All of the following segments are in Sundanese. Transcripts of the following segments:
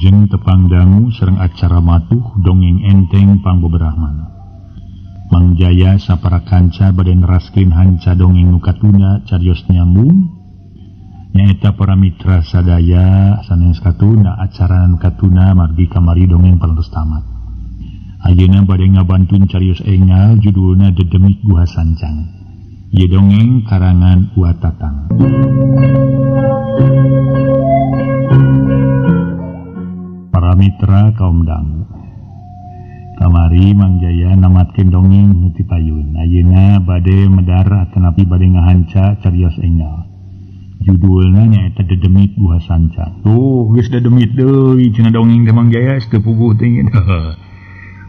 Wilujeng tepang dangu sareng acara matuh dongeng enteng pangbeberahmana. Mang Jaya sapara kanca bade neraskeun hanca dongeng nu katunda carios nyambung nyaeta para mitra sadaya sanes katunda acara nu katunda margi kamari dongeng parantos tamat. Ayeuna bade ngabantun carios enggal judulna Dedemit Guha Sancang. Ieu dongeng karangan Wa Tatang. Para mitra kaum dangu, kamari Mang Jaya namatkeun dongeng nu ti payun. Ayeuna bade medar atanapi bade ngahanca carios enggal. Judulna nyaeta Dedemit Guha Sancang. Tuh geus dedemit deui cenah dongeng teh Mang Jaya teu puguh teh.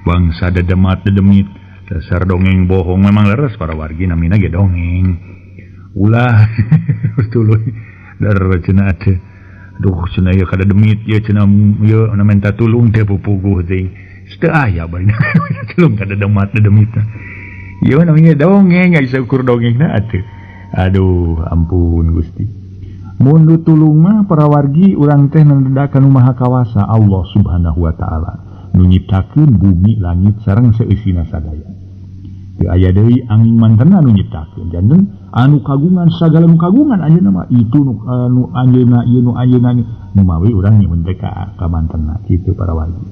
Bangsa dedemat dedemit dasar dongeng bohong memang leres para wargi namina ge dongeng. Ulah tuluy dar cenah teh. Duh cenah ieu kada demit ieu cenah ieu menta tulung teh pupuguh teh. Teu aya bari tulung kada demat dedemit. Ieu namina dongeng aya ukur dongengna atuh. Aduh ampun Gusti. Mun nu tulung mah para wargi urang teh nendedakan nu Maha Kawasa Allah Subhanahu wa taala. Nu nyiptakeun bumi langit sareng seusina sadaya. Teu aya deui angin mantena nu nyiptakeun. Janten anu kagungan sagala nu kagungan anjeunna mah itu nu anu anjeunna ieu nu anjeunna nu mawi urang nyuhun teh ka mantena kitu para wargi.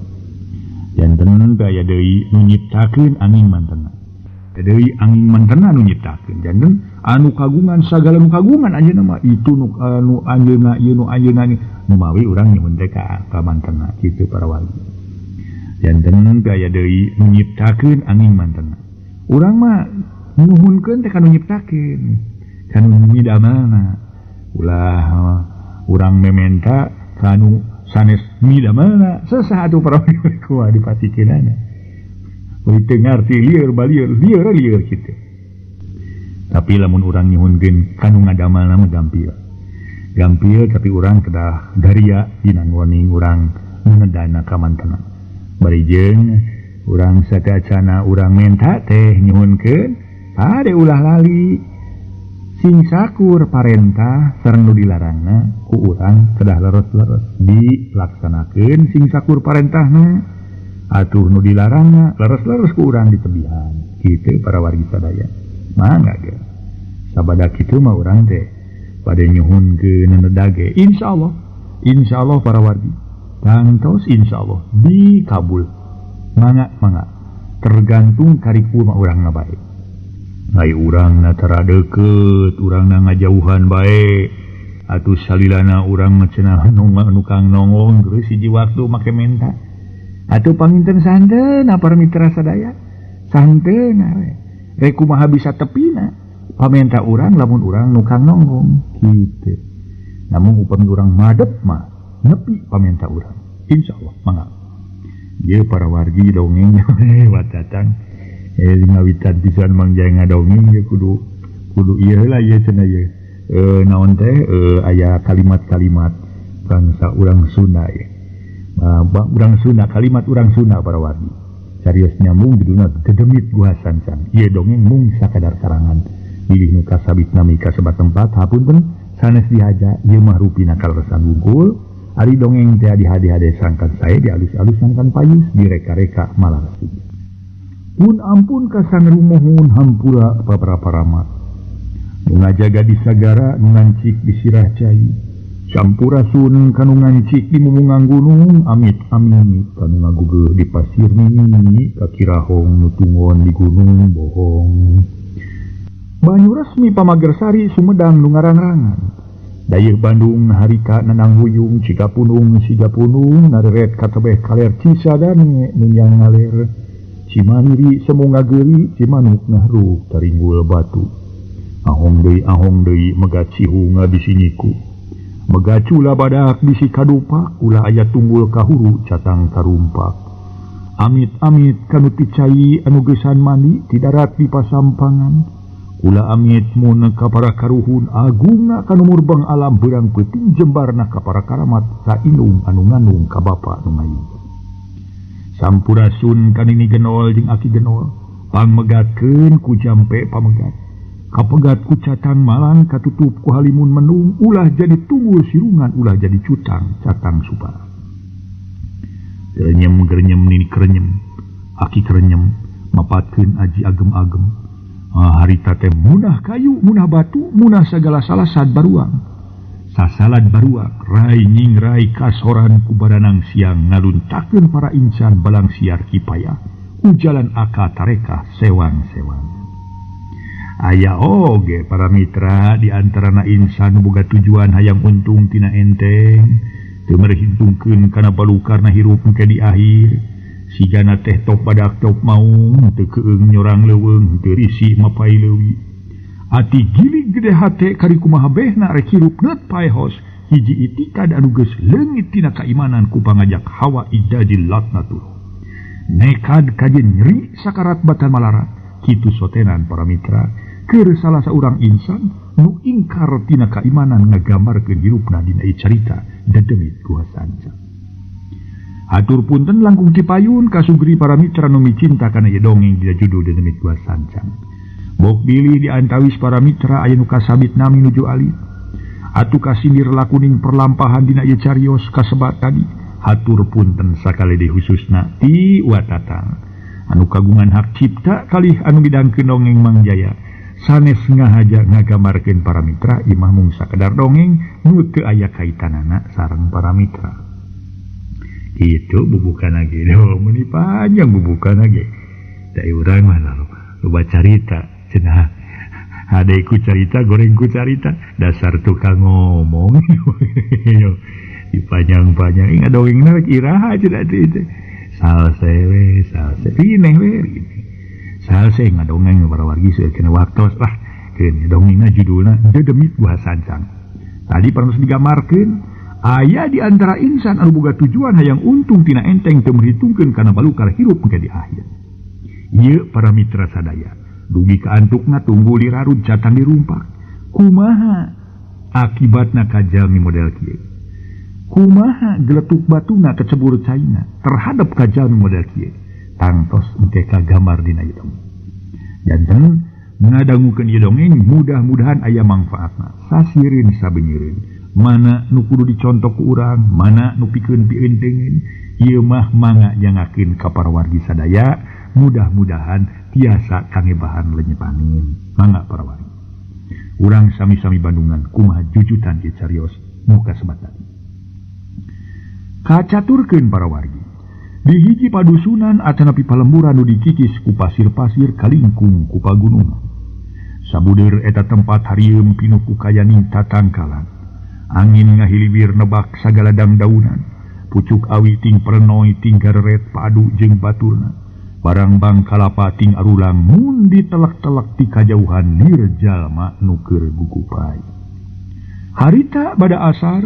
Janten teu aya deui nu nyiptakeun angin mantena. Teu deui angin mantena nu nyiptakeun. Janten anu kagungan sagala nu kagungan anjeunna mah itu nu anu anjeunna ieu nu anjeunna nu mawi urang nyuhun teh ka mantena kitu para wargi. Janten teu aya deui nu nyiptakeun angin mantena. Urang mah nyuhunkeun teh ka nu nyiptakeun, ka nu midamelna. Ulah urang mementa ka nu sanes midamelna, sesah atuh para kumaha dipatikeunana. Beuki teu ngarti lieur balieur, lieur lieur kitu. Tapi lamun urang nyuhunkeun ka nu ngadamelna mah gampil. Gampil tapi urang kedah daria dina ngoning urang nedana ka mantena. Bari jeung urang sateuacana urang menta teh nyuhunkeun hade ulah lali sing sakur parentah sareng nu dilarangna ku urang kedah leres-leres dilaksanakeun sing sakur parentahna atuh nu dilarangna leres-leres ku urang ditebihan kitu para wargi sadaya. Mangga ge sabada kitu mah urang teh bade nyuhunkeun nenedage insyaallah insyaallah para wargi tangtos insyaallah dikabul. Mangga mangga tergantung kariku mah urangna bae. Ai urangna tara deukeut, urangna ngajauhan bae. Atuh salilana urang mah cenah nukang nongong geus hiji waktu make menta. Atuh panginten santeuna para mitra sadaya. Santeuna we. Rek kumaha bisa tepina pamenta urang lamun urang nukang nonggong kitu. Namun upami urang madep mah nepi pamenta urang. Insyaallah mangga. Ieu para wargi dongeng wat datang ngawitan pisan Mang Jaya ngadongeng ieu kudu kudu ieu heula ieu cenah ieu. Naon teh aya kalimat-kalimat bangsa urang Sunda ieu. Urang Sunda, kalimat urang Sunda para wargi. Carios nyambung judulna Dedemit Guha Sancang. Ieu dongeng mung sakadar karangan. Bilih nu kasabit nami kasebat tempat hapunten sanes dihaja ieu mah rupina kaleresan wungkul. Ari dongeng teh dihade-hade sangkan sae dialus-alus sangkan payus direka-reka malah resik. Mun ampun ka sangrumohun hampura paparapa rama. Nu ngajaga di sagara nu ngancik di sirah cai. Sampurasun kanu ngancik di mumungang gunung amit-amit kanu ngagugeuh di pasir nini kakirahong nu tungon di gunung bohong. Banyu resmi Pamagersari Sumedang nu ngarang-rangan. Dayeuh Bandung harika nanang huyung Cikapunung Sigapunung nareret katebeh kaler Cisadane nunyang ngaler Cimaniri semu ngageuri Cimanuk ngahruk taringgul batu. Ahong deui megat sihung bisi nyiku. Megat cula badak bisi kadupak ulah aya tunggul kahuru catang karumpak. Amit-amit kanu ti cai anu geusan mandi ti darat di pasampangan. Ulah amit mun ka para karuhun agungna kanu murbeng alam beurang peuting jembarna ka para karamat sainung anu ngandung ka bapa nu ngayun. Sampurasun kanini genol jeung aki genol pangmegatkeun ku jampe pamegat. Kapegat ku catang malang katutup ku halimun mendung ulah jadi tunggul sirungan ulah jadi cutang catang supara. Gerenyem-gerenyem nini kerenyem, aki kerenyem, mapatkeun aji agem-agem. Harita teh munah kayu, munah batu, munah sagala salasad baruang. Sasalad baruang, rai nyingrai kasoran ku baranang siang ngaluntakeun para insan balang siar kipaya. Ujalan aka tareka sewang-sewang. Aya oge para mitra di antarana insan boga tujuan hayang untung tina enteng. Teu merhitungkeun kana balukarna hirup engke di akhir. Sigana teh top badak top maung, teu keung nyorang leuweung, teu risih mapai leuwi. Ati gilig gede hate kari kumaha behna rek hirup neut paehos, hiji itikad anu geus leungit tina kaimanan ku pangajak hawa idajil latnatul. Nekad kajen nyeri sakarat batan malarat, kitu sotenan para mitra, keur salah saurang insan nu ingkar tina kaimanan ngagambarkeun hirupna dina ieu carita dedemit Guha Sancang. Hatur punten langkung tipayun kasugri para mitra nu micinta kana ieu dongeng dina judul Dedemit Guha Sancang. Bok bilih di antawis para mitra aya nu kasabit nami nuju alit. Atuh kasindir lakuning perlampahan dina ieu carios kasebat tadi. Hatur punten sakali deui khususna ti watatang. Anu kagungan hak cipta kalih anu midangkeun dongeng Mang Jaya. Sanes ngahaja ngagambarkeun para mitra imah mung sakedar dongeng nu teu aya kaitanana sareng para mitra. Itu bubukan lagi, meni panjang bubukan lagi. Da urang mah loba carita, cenah adeku carita, gorengku carita, dasar tukang ngomong. Dipanjang-panjang, ingat dongengna rek iraha cenah teh. Salse we, salse rineh we. Salse ngadongeng para wargi seueur kena waktos lah. Keun dongengna judulna Dedemit Guha Sancang. Tadi parantos digambarkeun aya di antara insan anu boga tujuan hayang untung tina enteng teu merhitungkeun kana balukar hirup engke di akhir. Ieu para mitra sadaya, dugi ka antukna tunggul dirarud catang dirumpak. Kumaha akibatna kajalmi model kieu? Kumaha geletuk batuna kecebur caina terhadap kajalmi model kieu? Tangtos engke kagambar dina ieu dongeng. Janten ngadangukeun ieu dongeng mudah-mudahan aya mangfaatna. Sasireun sabeunyereun. Mana nu kudu dicontok ku urang, mana nu pikeun pieunteuneun, ieu mah mangga jangakeun ka para wargi sadaya, mudah-mudahan tiasa kangge bahan lenyepanin. Mangga para wargi. Urang sami-sami bandungan kumaha jujutan ieu carios nu kasebat tadi. Kacaturkeun para wargi. Di hiji padusunan atanapi palemburan nu dikikis ku pasir-pasir kalingkung ku pagunungan. Sabudeur eta tempat harieum pinuh ku kayaning tatangkalan. Angin ngahiliwir nebak sagala dangdaunan. Pucuk awi ting perenoi ting gareret padu jeung baturna. Barangbang kalapa ting arulang mun ditelak-telak ti kajauhan lir jalma nu keur gugupai. Harita bada asar,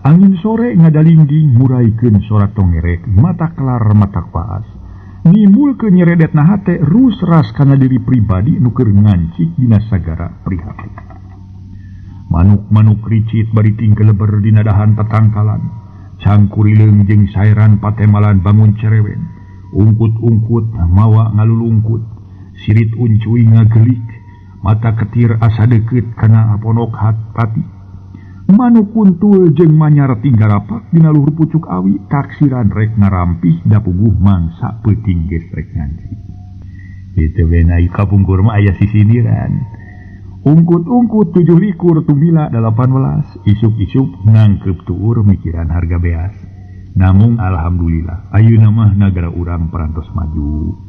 angin sore ngadalingging muraikeun sorak tongerek, mata kelar mata paas. Nimbulkeun nyeredetna hate rusras kana diri pribadi nu keur ngancik dina sagara prihatin. Manuk-manuk ricit bari tingkeleber dina dahan tatangkalan. Cangkurileung jeung sairan patemalan bangun cerewen. Ungkut-ungkut mawa ngalulungkut. Sirit uncuy ngagelik. Mata ketir asa deukeut kana ponok pati. Manuk kuntul jeung manyar tinggarapak dina luhur pucuk awi taksiran rek ngarampih dapuguh mangsa peuting geus rek ngancik. Kitu we na kapungkur mah aya sisindiran. Ungkut-ungkut 27 tumila 18 isuk-isuk ngangkeup tuur mikiran harga beas. Namung alhamdulillah ayeuna mah nagara urang parantos maju.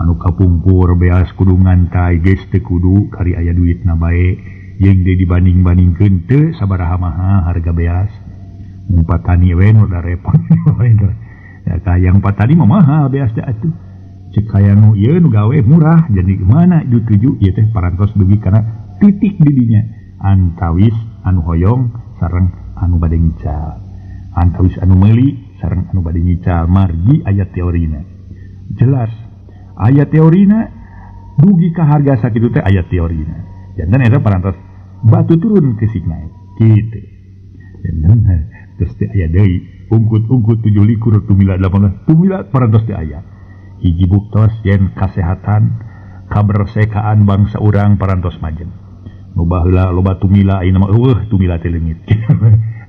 Anu kapungkur beas kudu ngantai geus teu kudu kari aya duitna bae jeung deui dibanding-bandingkeun teu sabaraha maha harga beas. Mun patani we nu da repot. Ya kayang patani mah mahal beas teh atuh. Cek hayang nu ieu nu gawe murah jadi mana dituju ieu teh parantos dugi kana titik didinya antawis anu hoyong sareng anu bade ngical, antawis anu meuli sareng anu bade ngical. Margi aya teorina jelas, aya teorina dugi ka harga sakitu teh aya teorina. Janten eta parantos batu turun ke naik kitu. Janten terus teh aya deui ungkut-ungkut 27 tumila 18 tumila parantos teh aya hiji buktos yen kasehatan kabersekaan bangsa urang parantos majeng. Nu baheula loba tumila ayeuna mah eueuh tumila teh leungit.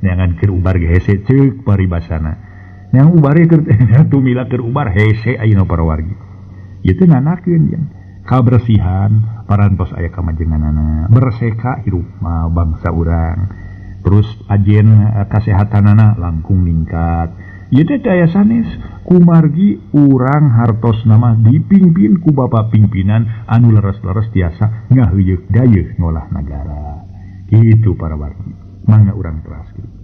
Neangan keur ubar ge hese ceuk paribasana. Yang ubar keur tumila keur ubar hese ayeuna para wargi. Ieu teh nanakeun yang kabersihan parantos aya kamajenganana, berseka hirup mah bangsa urang. Terus ajen kasehatanana langkung ningkat. Ieu teh aya sanes kumargi urang hartos nama dipimpin ku bapak pimpinan anu leres-leres tiasa ngaheuyeuk dayeuh ngolah nagara. Kitu para wargi. Mangga urang teraskeun.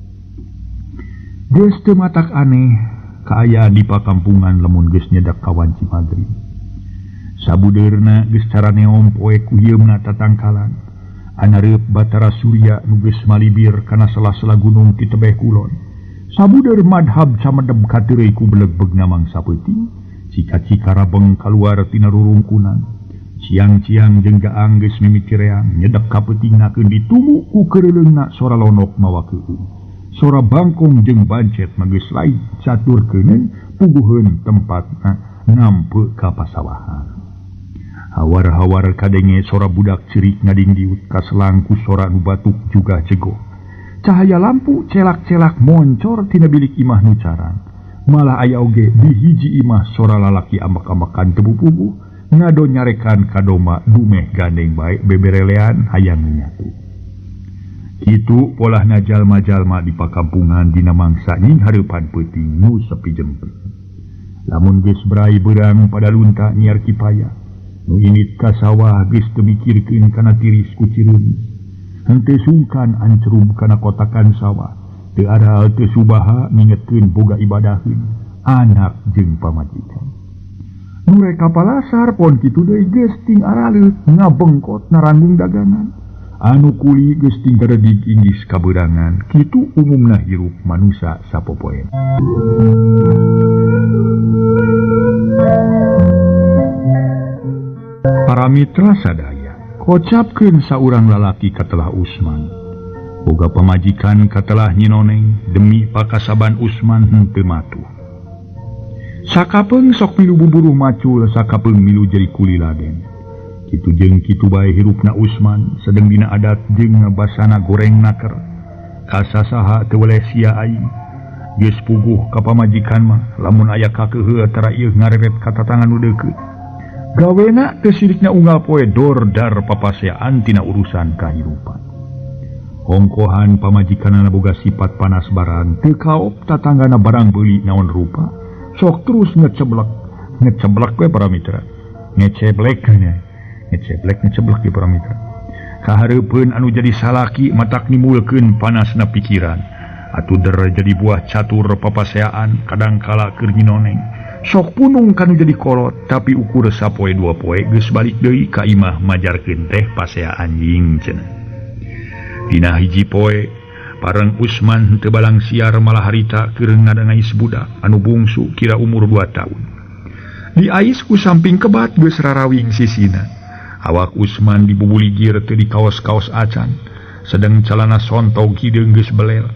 Geus teu matak aneh kaayaan di pakampungan lamun geus nyedak ka wanci magrib. Sabudeurna geus caraneom poe ku hieumna tatangkalan. Anareup Batara Surya nu geus malibir kana sela-sela gunung ti tebeh kulon. Sabudeur madhab camedeb kateureuy ku belegbegna mangsa peuting, cika-cika rabeng kaluar tina rurungkunan. Ciang-ciang jeung gaang geus mimiti reang nyedek ka peutingnakeun ditumu ku keureuleungna sora lonok mawa keueung. Sora bangkong jeung bancet mah geus lain caturkeuneun puguheun tempatna nampe ka pasawahan. Hawar-hawar kadenge sora budak cerik ngadingdiut kaselang ku sora nu batuk juga jego. Cahaya lampu celak-celak moncor tina bilik imah nu carang. Malah aya oge di hiji imah sora lalaki ambek-ambekan tebu-puguh ngado nyarekan ka domba dumeh gandeng bae beberelean hayang nyatu. Kitu polahna jalma-jalma di pakampungan dina mangsa nyinghareupan peuting nu sepi jempe. Lamun geus berai beurang pada lunta nyiar kipaya, nu indit ka sawah geus teu mikirkeun kana tiris ku cireumis. Henteu sungkan ancrum kana kotakan sawah, teu aral teu subaha ngingetkeun boga ibadaheun anak jeung pamajikan. Nu rek ka palasar pon kitu deui geus ting araleut ngabengkot naranggung dagangan. Anu kuli geus ting garedig inggis kabeurangan. Kitu umumna hirup manusa sapopoe. Para mitra sadaya, kocapkeun saurang lalaki katelah Usman. Boga pamajikan katelah nyinoneng demi pakasaban Usman henteu matuh. Sakapeung sok milu buburuh macul, sakapeung milu jadi kuli laden. Kitu jeung kitu bae hirupna Usman, sedeng dina adat jeung basana goreng naker. Kasasaha teu weleh sia aing. Geus puguh ka pamajikan mah, lamun aya kakeuheuh tara ieu ngareret ka tatangan nu deukeut. Gawena teu sirikna unggal poe dordar papaseaan tina urusan kahirupan. Hongkohan pamajikanana boga sifat panas barang, teu kaop tatanggana barang beuli naon rupa. Sok terus ngeceblek, ngeceblek we para mitra. Ngeceblek nya. Ngeceblek ngeceblek di para mitra. Kahareupeun anu jadi salaki matak nimbulkeun panasna pikiran. Atuh der jadi buah catur papaseaan kadangkala keur nyinoneng. Sok punung kanu jadi kolot tapi ukur sapoe dua poe geus balik deui ka imah majarkeun teh pasea anjing cenah. Dina hiji poe pareng Usman teu balang siar malah harita keur ngadangais budak anu bungsu kira umur 2 tahun. Diais ku samping kebat geus rarawing sisina. Awak Usman dibubuligir teu di kaos-kaos acan, sedeng calana sontog hideung geus belel.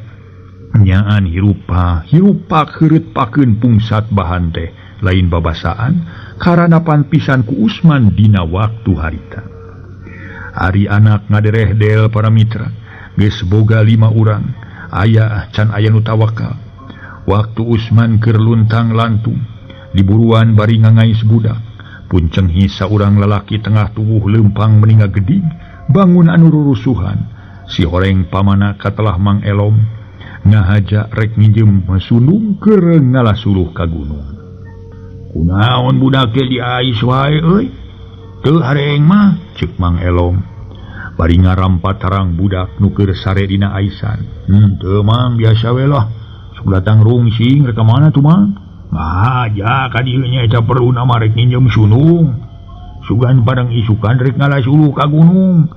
Nyaan hirupa, hirupak heureut pakeun pungsat bahan teh lain babasaan karanapan pisan ku Usman dina waktu harita. Ari anak ngadereh del para mitra, geus boga 5 urang, aya can aya nu tawakal. Waktu Usman keur luntang lantung, diburuan bari ngangais budak. Puncenghi saurang lalaki tengah tubuh leumpang meninga gedig, bangun anu rurusuhan. Si horeng pamana katelah Mang Elom ngahaja rek nginjem sunung keur ngalasuluh ka gunung. Kunaon budak ge diais wae euy? Teu hareeng mah, ceuk Mang Elom. Bari ngarampat tarang budak nu keur sare dina aisan. Teu Mang, biasa we lah. Sok datang rungsing rek ka mana tuh Mang? Ngahaja ka dieu nya eta perluna mah rek nginjem sunung. Sugan padang isukan rek ngalasuluh ka gunung.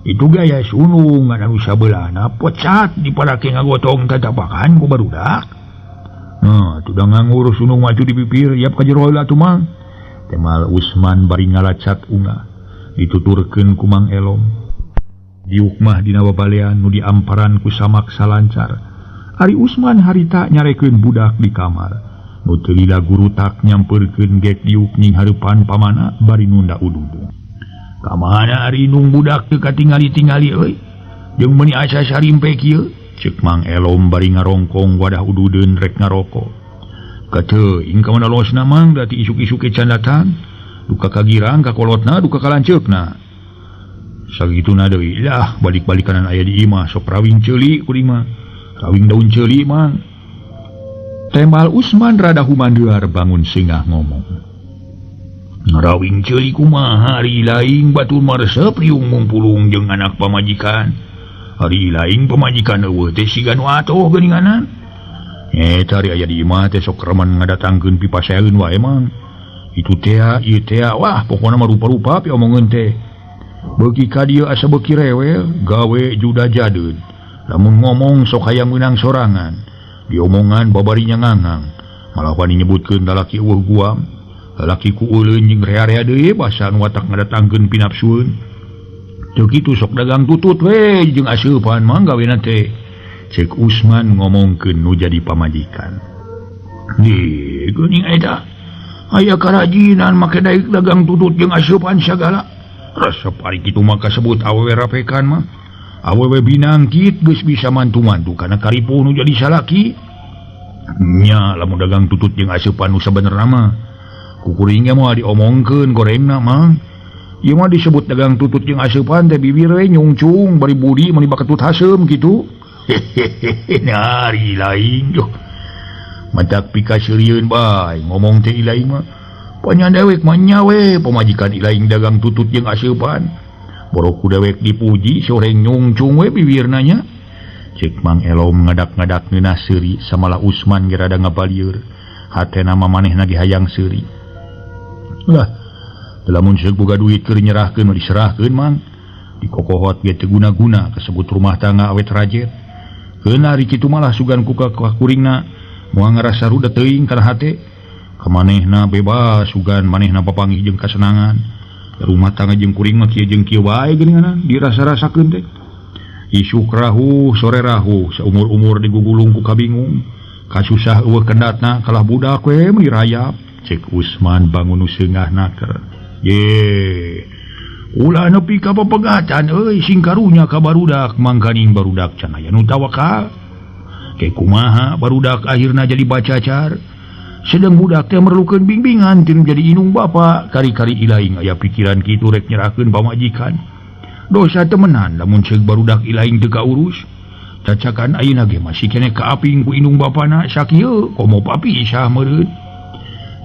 Itu gaya sunung ngan anu sabelahna pecat diparake ngagotong tatapakan ku barudak. Nah, atuh da nganggur sunung mah di pipir yap ka jero heula atuh Mang. Temal Usman bari ngalacat unga dituturkeun ku Mang Elom. Diuk mah dina babalean nu diamparan ku samak salancar. Ari Usman harita nyarekeun budak di kamar. Nu teu lila gurutak nyampeurkeun gek diuk ning hareupan pamana bari nunda ududung. Kamana ari nung budak teu katingali-tingali euy? Jeung meuni asa sarimpe kieu? Ceuk Mang Elom bari ngarongkong wadah ududeun rek ngaroko. Duka teuing ka mana losna mang da ti isuk-isuk ge can datang. Duka kagirang ka kolotna duka ka lanceukna. Sagituna deui lah balik-balikanan aya di imah sok rawing ceuli kuring mah. Rawing daun ceuli mang. Tembal Usman rada humandear bangun singah ngomong. Rawing ceuli kumaha ari laing batur mah resep riung mumpulung jeung anak pamajikan. Ari laing pamajikan eueuh teh siga nu atoh geuninganan. Eta ari aya di imah teh sok remen ngadatangkeun pipaseun wae mang. Itu teh ieu teh wah pokona mah rupa-rupa pi omongeun teh. Beuki ka dieu asa beuki rewel gawe juda jadeud. Lamun ngomong sok hayang meunang sorangan. Diomongan babarinya ngangang. Malah wani nyebutkeun lalaki eueuh guam. Lalaki ku euleun jeung rea-rea deui basa nu watak ngadatangkeun pinapsueun. Teu kitu sok dagang tutut we jeung aseupan mah gawena teh. Cek Usman ngomongkeun nu jadi pamajikan. Di geuning eta aya karajinan make daek dagang tutut jeung aseupan sagala. Resep ari kitu mah kasebut awewe rapekan mah. Awewe binangkit geus bisa mantu-mantu kana karipuh nu jadi salaki. Nya lamun dagang tutut jeung aseupan nu sabenerna mah kukuring ge moal diomongkeun gorengna mah. Ieu mah disebut dagang tutut jeung aseupan teh bibir we nyungcung bari budi meuni baketut haseum kitu. Hehehe ari lain duh. Matak pikaseurieun bae ngomong teh ilaing mah. Panyan dewek mah nya we pamajikan ilaing dagang tutut jeung aseupan. Boro ku dewek dipuji soreng nyungcung we bibirna nya. Cek Mang Elom ngadak-ngadak ngeunah seuri samalah Usman ge rada ngabalieur. Hatena mah manehna ge hayang seuri. Lah, lamun seuk boga duit keur nyerahkeun mah diserahkeun mang. Dikokohot ge teu guna-guna kasebut rumah tangga awet rajet. Keun ari kitu malah sugan ku kakuringna moal ngarasa rudet teuing kana hate. Kamanehna bebas sugan manehna papanggih jeung kasenangan. Rumah tangga jeung kuring mah kieu jeung kieu wae geuningan dirasa-rasakeun teh. Isuk rahu sore rahu saumur-umur digugulung ku kabingung. Kasusah eueuh kendatna kalah budak we meuni rayap. Cek Usman bangun nu seungah naker. Ye. Ulah nepi ka papegatan euy sing karunya ka barudak mangkaning barudak can aya nu tawakal. Ke kumaha barudak akhirna jadi bacacar. Sedang budak teh merlukeun bimbingan teu jadi inung bapa kari-kari ilaing aya pikiran kitu rek nyerahkeun pamajikan. Dosa temenan lamun ceuk barudak ilaing teu kaurus. Cacakan ayeuna ge masih keneh kaaping ku inung bapana sakieu komo papisah meureun.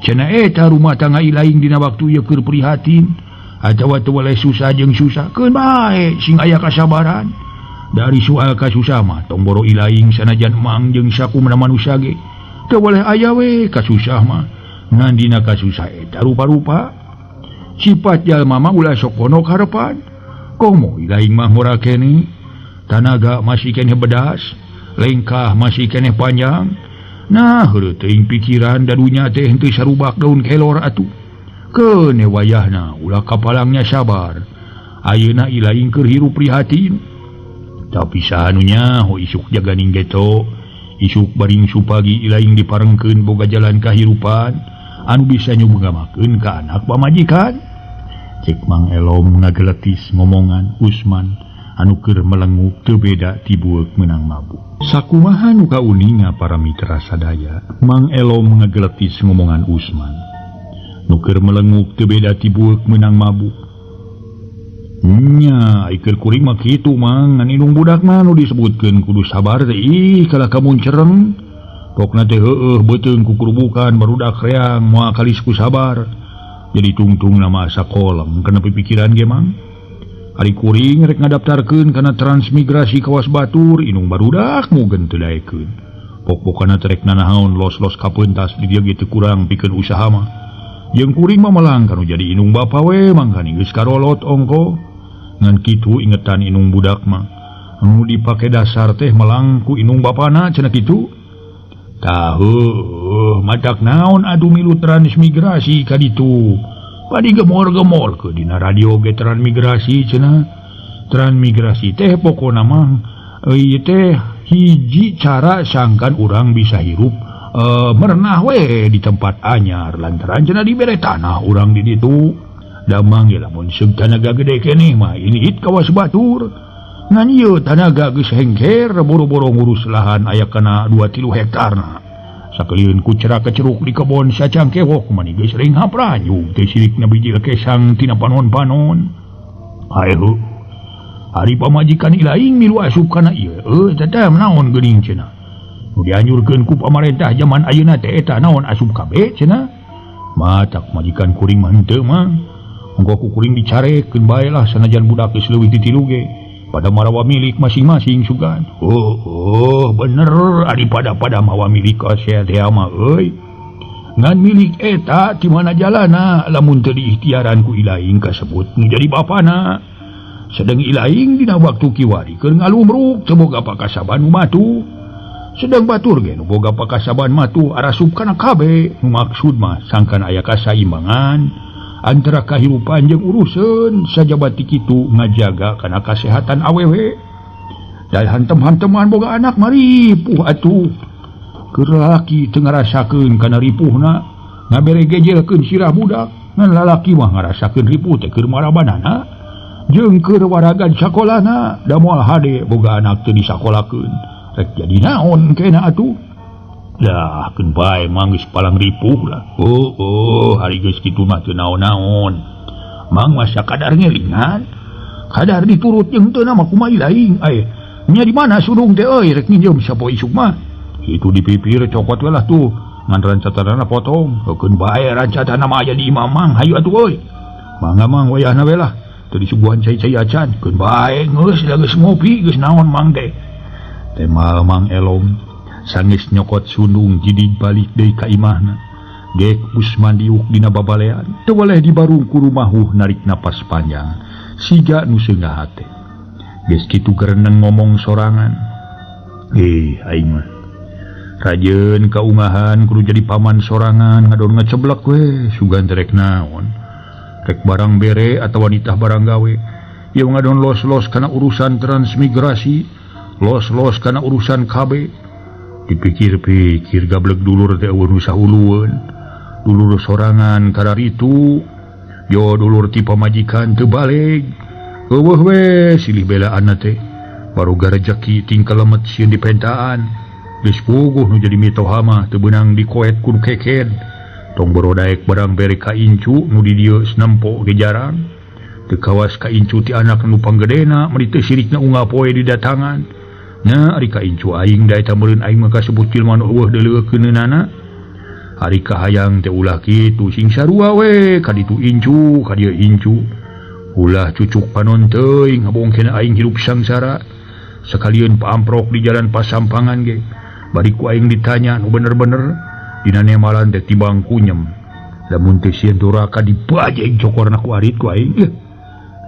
Cenah eta rumah tangga ilaing dina waktu ieu keur prihatin atawa teu waleh susah jeung susah keun bae sing aya kasabaran. Dari soal kasusah mah tong boro ilaing sanajan mang jeung sakumna manusia ge teu boleh aya we kasusah mah. Ngan dina kasusah eta rupa-rupa sifat jalma mah ulah sok kono karepan. Komo ilaing mah ngora keneh tanaga masih keneh bedas, lengkah masih keneh panjang. Nah heureut teuing pikiran dadunya teh henteu sarubak daun kelor atuh. Keun wayahna ulah kapalangnya sabar. Ayeuna ilaing keur hirup prihatin. Tapi sahanunya ho isuk jaganing geto. Isuk baring supagi ilaing diparengkeun boga jalan kahirupan anu bisa nyubengamakeun ka anak pamajikan. Cek Mang Elom ngageletis ngomongan Usman anu keur melenguk teu beda ti bueuk meunang mabuk. Sakumaha nu kauninga para mitra sadaya, Mang Elom ngageletis ngomongan Usman nu keur melenguk teu beda ti bueuk meunang mabuk. Nya, iker kuring mah kitu mang, ngan indung budak mah nu disebutkeun kudu sabar teh ih kalah kamuncereng. Pokna teh heueuh beuteung kukurubukan barudak reang moal kalis ku sabar. Jadi tungtung nama asa koleng kana pikiran ge mang. Ari kuring rek ngadaptarkeun kana transmigrasi kawas batur indung barudak mugen teu daekeun. Pok-pokana teh rek nanaon los-los kapeuntas di dieu ge teu kurang pikeun usaha mah. Jeung kuring mah malang kanu jadi indung bapa we mangkaning geus karolot ongko. Ngan kitu ingetan inung budak mah anu dipake dasar teh melang ku inung bapana cenah kitu. Tahu matak naon adu milu transmigrasi ka ditu. Padi gemor-gemor ke dina radio ge transmigrasi cenah. Transmigrasi teh pokona mah ieu teh hiji cara sangkan urang bisa hirup merenah we di tempat anyar lantaran cenah dibere tanah urang di ditu. Damang ge lamun seug tanaga gede keneh mah ini it kawas batur. Ngan ieu tanaga geus hengker boro-boro ngurus lahan aya kana 2-3 hektarna. Sakalian ku cerak keceruk di kebon sacangkewok mani geus ringhap ranyug teh sirikna bijil kesang tina panon-panon. Hae hari pamajikan ilaing milu asup kana ieu eta naon geuning cenah. Nu dianjurkeun ku pamarentah jaman ayeuna teh eta naon asup kabeh cenah. Matak majikan kuring mah henteu mah. Ongko ku kuring dicarekeun bae lah sanajan budak geus leuwih ti tilu ge. Pada marawa milik masing-masing sugan. Oh, bener ari pada-pada mawa milik kasea teh mah euy. Ngan milik eta di mana jalana lamun teu diikhtiaran ku ilaing kasebut nu jadi bapana. Sedang ilaing dina waktu kiwari keur ngalumruk teu boga pakasaban nu matuh. Sedang batur ge nu boga pakasaban matuh arasup kana kabeh. Nu maksud mah sangkan aya kasaimbangan antara kahirupan jeung urusan sajabati kitu ngajaga kana kasehatan awewe. Dan hantem-hanteman boga anak maripuh atuh. Keur lalaki teu ngarasakeun kana ripuhna, ngabere gejelkeun sirah budak. Ngan lalaki mah ngarasakeun ripuh teh keur marabanana jeung keur waragan sakolana, da moal hade boga anak teu disakolakeun. Rek jadi naon kena atuh. Dah keun bae mah geus palang ripuh lah. Oh, hari geus kitu mah teu naon-naon. Mang mah sakadar ngelingan, kadar diturut jeung teu mah kumaha lain. Ai, nya di mana sudung teh euy rek nginjem sapoe isuk mah. Itu di pipir cokot we lah tuh. Ngan rancatana potong. Keun bae rancatana mah aya di imah mang, hayu atuh euy. Mangga mang wayahna we lah. Teu disuguhan cai-cai acan. Keun bae geus da geus ngopi geus naon mang teh. Temal mang elom. Sanggeus nyokot sundung jidig balik deui ka imahna. Gek Usman diuk dina babalean, teu weleh dibarung ku rumahuh narik napas panjang, siga nu seungah hate. Geus kitu gereneng ngomong sorangan. Aing mah rajeun kaungahan kudu jadi paman sorangan ngadon ngeceblek we, sugan teh rek naon. Rek barang bere atawa nitah barang gawe. Ieu ngadon los-los kana urusan transmigrasi, los-los kana urusan KB. Dipikir-pikir gablek dulur teh eueuh nu sahulueun. Dulur sorangan kararitu, yo dulur ti pamajikan teu baleg. Eueuh we silih belaanna teh. Baruga rejeki tingkal lemet sieun dipentaan. Geus puguh nu jadi mitoha mah teu beunang dikoet ku nu keked. Tong borodaek barang bere ka incu nu di dieu nempo ge jarang. Teu kawas ka incu ti anak nu panggedena meuni teu sirikna unggal poe didatangan. Nya ari ka incu aing da eta meureun aing mah kasebut jelema nu eueuh deuleukeunana. Ari kahayang teh ulah kitu sing sarua we ka ditu incu ka dieu incu. Ulah cucuk panon teuing ngabongkeun aing hirup sangsara. Sakalieun paamprok di jalan pasampangan ge. Bari ku aing ditanya nu bener-bener dina nemalan teh tibang kunyem. Lamun teh sieun duraka dibajeng cokorna ku arit ku aing.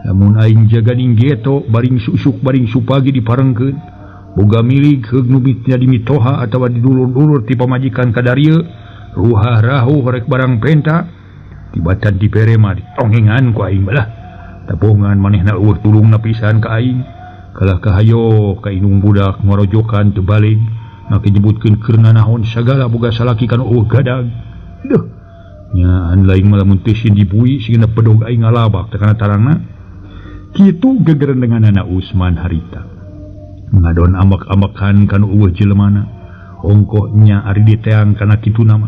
Lamun aing jaganing geto baring susuk baring supagi diparengkeun. Boga milik heug nu jadi mitoha atawa didulur-dulur ti pamajikan kadarieu ruhah rahuh rek barang penta tibatan dibere mah ditongengan ku aing balah tabongan manehna eueuh tulungna pisan ka aing kalah kahayo ka indung budak ngorojokan teu balik make nyebutkeun keur nanaon sagala boga salaki kana eueuh gadag deuh nyaan lain mah lamun teu sieun dibui sigana pedog aing ngalabak teh kana tarangna kitu gegerendenganana Usman harita. Ngadon ambek-ambekan kanu eueuh jelemana. Ongkoh nya ari diteang kana kitu nama.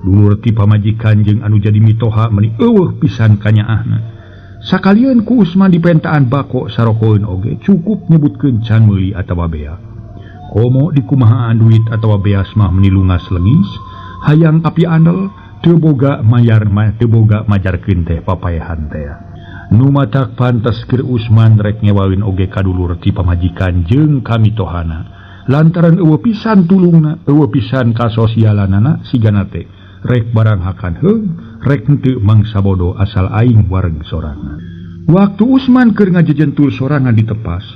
Dulur ti pamajikan jeung anu jadi mitoha meuni eueuh pisan kanyaahna. Sakalieun ku Usman dipentaan bako sarokoeun oge cukup nyebutkeun can meuli atawa bea. Komo dikumahaan duit atawa beas mah meuni lungas lengis, hayang api andel teu boga mayar mah teu boga majarkeun teh papaehan teh. Nu matak pantes keur Usman rek ngewaeun oge ka dulur ti pamajikan jeung kamitohana. Lantaran eueuh pisan tulungna, eueuh pisan kasosialanana sigana teh rek barang hakan heug, rek henteu mangsa bodo asal aing wareg sorangan. Waktu Usman keur ngajejentul sorangan ditepas,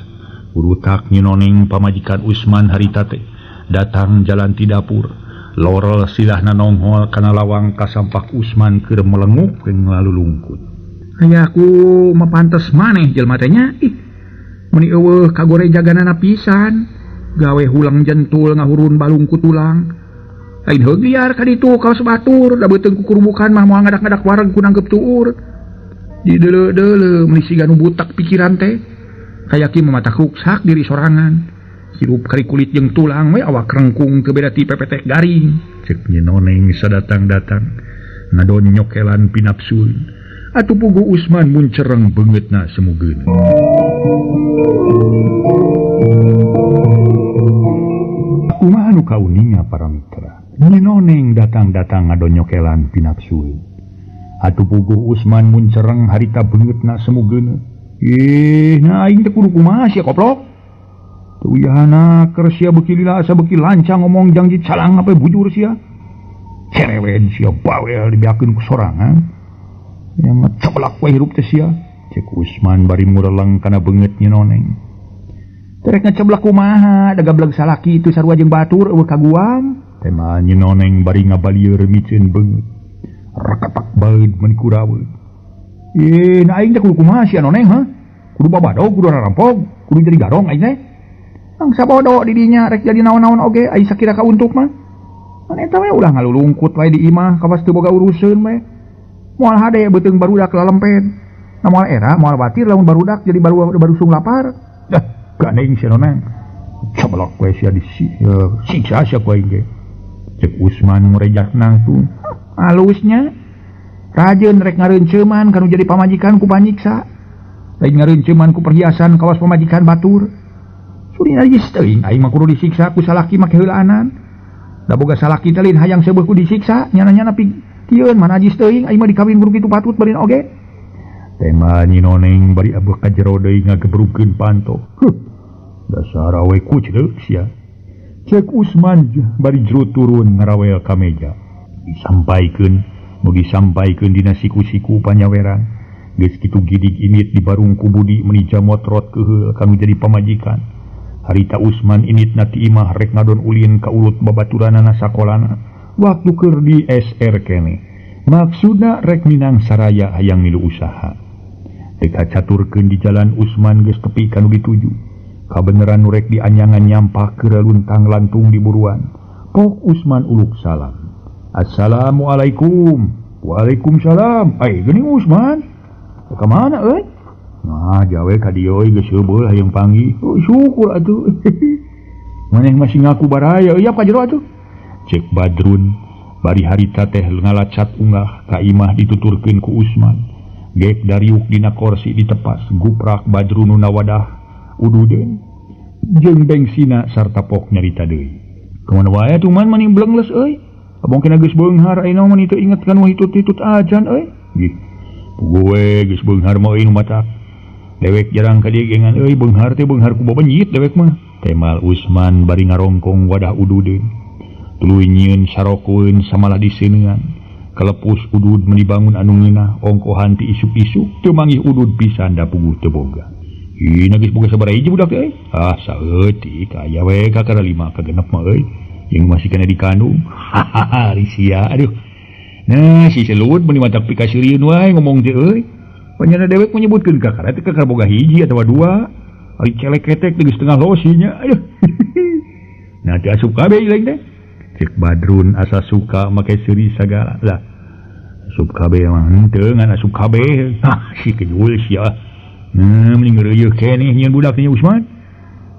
urutak nyinoneng pamajikan Usman harita teh datang jalan ti dapur. Lorol silahna nonghol kana lawang kasampak Usman keur melenguk jeung lalulungkut. Aya aku mah pantes maneh jelema teh nya. Ih, meuni eueuh kagore jaganana pisan. Gawe hulang jentul ngahurun balung ku tulang. Lain heug liar ka ditu kaos batur, da beuteung kukurubukan mah moal ngadak-ngadak wareg ku nanggep tuur. Di deuleu-deuleu meuni siga nu butak pikiran teh. Kayaki mah mata ruksak diri sorangan. Hirup kari kulit jeung tulang we awak rengkung teu beda ti pepetek garing. Cek Nyi Noneng sadatang-datang ngadon nyokelan pinapsueun. Atuh puguh Usman muncereng beungeutna semugeun. Kumaha nu kauninga para mitra? Nyi Noneng datang-datang ngadon nyokelan pinapsueun. Atuh puguh Usman muncereng harita beungeutna semugeun. Ih, nah aing teh kudu kumaha sia koplok? Teu uyahana keur sia beuki lila asa beuki lancang ngomong janji calang apa bujur sia. Cerewen sia bawel dibeakeun ku sorangan. Yang ngeceblak we hirup teh sia. Cek Usman bari mureleng kana beungeut Nyi Noneng. Terek ngeceblak kumaha da gableg salaki itu sarua jeung batur eueuh kaguang. Tema Nyi Noneng bari ngabalieur miceun beungeut. Reketak baeud mun kuraweut. Ih, nah aing teh kudu kumaha sia Noneng ha? Kudu babadog, kudu rarampog, kudu jadi garong aing teh. Mangsa bodoh di dinya rek jadi naon-naon oge ai sakira kauntuk mah. Mun eta we ulah ngalulungkut wae di imah kawas teu boga uruseun we. Moal hade beuteung barudak lalempet. Na moal era, moal batir lamun barudak jadi barusung lapar. Dah, gandeng sia Noneng. Coblok we sia disiksa sia ku aing ge. Cek Usman ngurejak nangtung. Halusnya rajeun rek ngareunceman kanu jadi pamajikan ku panyiksa. Lain ngareunceman ku perhiasan kawas pamajikan batur. Suri najis teuing aing mah kudu disiksa ku salaki make heulaanan. Da boga salaki teh lain hayang seubeuh ku disiksa, nyana-nyana pikeun mah najis teuing aing mah dikawin kudu kitu patut beureun oge. Tema Nyi Noneng bari abeuh ka jero deui ngagebrukeun panto. Huh. Dasar awe kucreuk sia. Cek Usman bari jero turun ngarawel ka meja. Disampaikeun nu disampaikeun dina siku-siku panyaweran. Geus kitu gidig init di barung ku Budi meuni jamotrot keuheul kanu jadi pamajikan. Harita Usman init na ti imah rek ngadon ulin ka ulut babaturanana sakolana waktu keur di SR kene. Maksudna rek minang saraya hayang milu usaha. Teu kacaturkeun di jalan Usman geus tepi ka nu dituju. Kabeneran nu rek dianyangan nyampah keur luntang lantung di buruan. Pok Usman uluk salam. Assalamualaikum. Waalaikumsalam. Ai geuning Usman. Ka mana euy? Nah, jawe ka dieu euy geus heubeul hayang panggih. Oh, syukur atuh. Maneh masih ngaku baraya euy ka jero atuh. Cek Badrun bari harita teh ngalacat unggah ka imah dituturkeun ku Usman. Gek dariuk dina korsi ditepas guprak Badrun nu nawadah ududeun jeung bengsina sarta pok nyarita deui. Kamana wae atuh man mani blengles euy. Abong kena geus beunghar ayeuna mah teu inget kan hitut-hitut ajan euy. Gih. Gue geus beunghar mah euy nu matak. Dewek jarang ka dieu gengan euy beunghar teh beunghar ku babenyit dewek mah. Temal Usman bari ngarongkong wadah ududeun. Tuluy nyieun sarokeun samalah diseuneungan. Kalepus udud meuni bangun anu ngeunah ongkohan ti isuk-isuk teu manggih udud pisan da puguh teu boga. Ih, geus boga sabaraha hiji budak teh euy? Ah, saeutik aya we kakara 5 ka 6 mah euy. Jeung masih kena dikandung. Hahaha, risia aduh. Nah, si Selut meuni matak pikaseurieun wae ngomong teh euy. Panyana dewek menyebutkeun kakara teh kakara boga hiji atawa dua. Ari celek ketek teh geus setengah losinya. Aduh. Nah, teu asup kabeh lain teh. Cek Badrun asa suka make seuri sagala. Lah, asup kabeh mah henteu ngan asup kabeh. Hah, si kejul sia. Nah, mending ngeureuyeuk keneh nyieun budak teh Usman.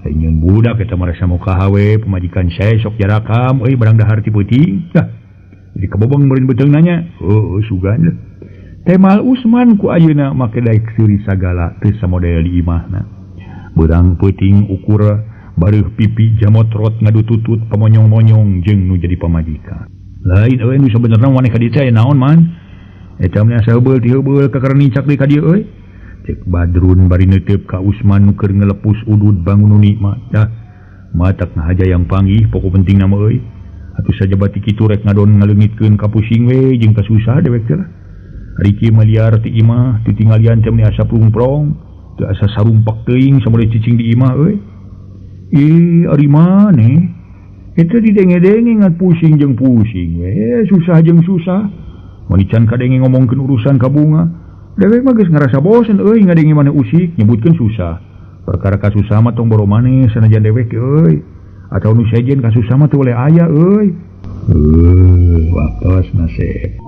Nyieun budak eta mah rasa muka hawe pamajikan saya sok jarakam euy barang dahar ti peuting. Lah, jadi kabobong meureun beuteung nanya. Heueuh sugan. Temal Usman ku ayeuna make daek seuri sagala teu samodel di imahna. Beurang peuting ukur bareuh pipi jamotrot ngadututut pamonyong-monyong jeung nu jadi pamajikan. Lain euy nu sabenerna maneh ka dieu teh aya naon man? Eta mah asa heubeul ti heubeul kakara nincak deui ka dieu euy. Cek Badrun bari neuteup ka Usman nu keur ngelepus udud bangun nu nikmat. Dah matak ngahaja yang panggih pokok penting nama euy. Atuh sajabati kitu rek ngadon ngaleungitkeun ka pusing we jeung kasusah dewek teh lah. Ari kieu mah liar ti imah teu tinggalian teh meuni asa prungprong, teu asa sarumpak teuing samode cicing di imah euy. Ih, ari maneh eta didenge-denge ngan pusing jeung pusing we, susah jeung susah. Mun can kadenge ngomongkeun urusan ka bunga. Dewek mah geus ngarasa bosen euy ngadenge maneh usik nyebutkeun susah. Perkara kasusah mah tong boro maneh sanajan dewek euy. Atau nu sejen kasusah mah teu boleh aya euy. Waktos nasib.